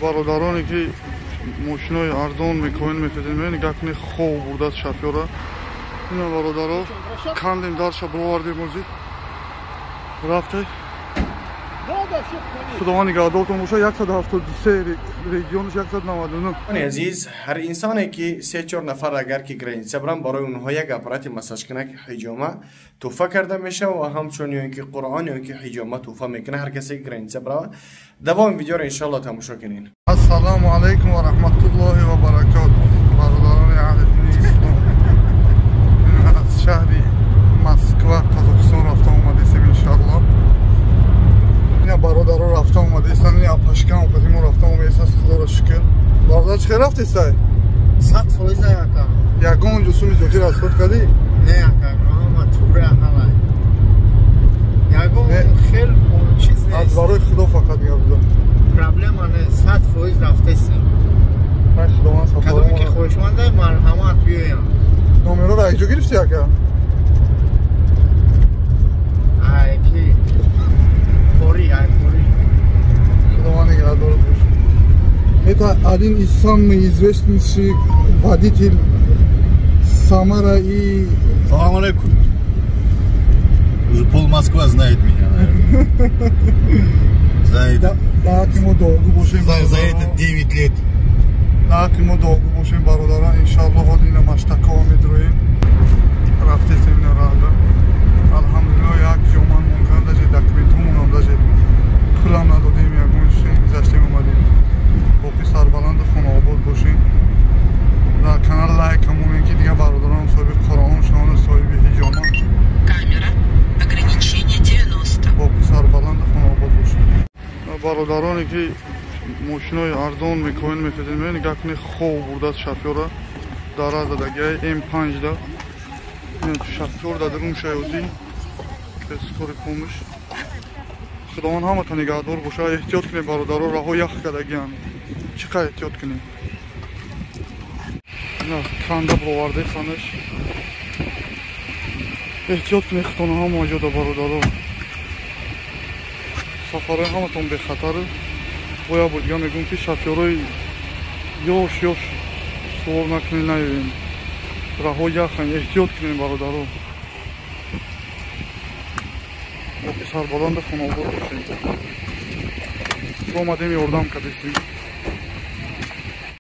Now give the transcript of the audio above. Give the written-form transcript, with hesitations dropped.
Бародароне ки мошинои арзон мекоин мекардем, нигоҳ кунед, хоб бурдааст шофёра. Ина бародаро, кандем дарша бировардем, озӣ рафте. Худованд нигаҳдортон бошад. 173 регионаш 199. Азиз, ҳар инсоне ки 3-4 нафар агар ки граница баранд, барои онҳо як аппарати массажкунак ҳиҷома туҳфа карда мешавад ва ҳамчун ё ин ки Қуръон ё ин ки ҳиҷома туҳфа мекунад ҳар касе ки граница баравад. Давоми видеоро иншоалло тамошо кунед. Ассалому алайкум ва раҳматуллоҳи ва баракотуҳ. Бародарони аҳли дини ислом, аз шаҳри Москва, Қазоқистон рафта омадесем иншоалло. Ина бародаро рафта омадестан, ина апашкам қадимо рафта омадестан, худоро шукр. Бародар, чӣ хел рафтестай? 100% ака. Ягон ҷусуми зохир расход кардӣ? Не ака, ҳама тура ҳалай. Ягон хел чиз нест. Аз барои Худо фақат гап зад. Проблема не, 100% рафтесем. Ай Худованд сафар. Кадоме ки хоҳишманда, марҳамат биёям. Номероро аз ҷо гирифтӣ ака? Ай ки қори, ай қори. Худованд нигаҳдорат бошад. Это один из самых известнейших водитель Самара и... Салам алейкум. Уже пол Москва знает меня, наверное. За это... Да, ему долго бошем. За это 9 лет. Да, ему долго бошем, бародаран. Иншаллах, вот и на Маштакова медроем. Рафтесем на рада. Алҳамдулиллоҳ, як ҷоман мумкин, даже документҳомонам, даже пулам надодем, ягон гузаштем омадем. Боқӣ сарбаланду хонаобод бошем. Дар канал лайк ҳамонем, ки дигар бародаронам соҳиби Қуръон шаванд, соҳиби ҳиҷома. Камера, ограничение 90. Боқӣ сарбаланду хонаобод бошем. Бародароне ки мошинои арзон мекоин мекардем, нигоҳ кунед, хоб бурдааст шофёра. Дара задагиай М5 да. Шофёр дар дарун шаёзӣ. Скорый помощь. Худованд ҳамата нигаҳдор бошад. Эҳтиёт кунед бародаро, раҳо ях кардагианд. Чӣ қадр эҳтиёт кунед. Ина канда бироварде санаш. Эҳтиёт кунед худтона ҳама ҷода бародаро. Сафарҳои ҳаматон бехатар. Боя бор дига мегӯм, ки шофёрои ёш ёш сувор накунед, наёем. Раҳо яханд, эҳтиёт кунед бародаро. Боқӣ сарбаланду хонаобод бошем. Омадем, ёрдам кардесем.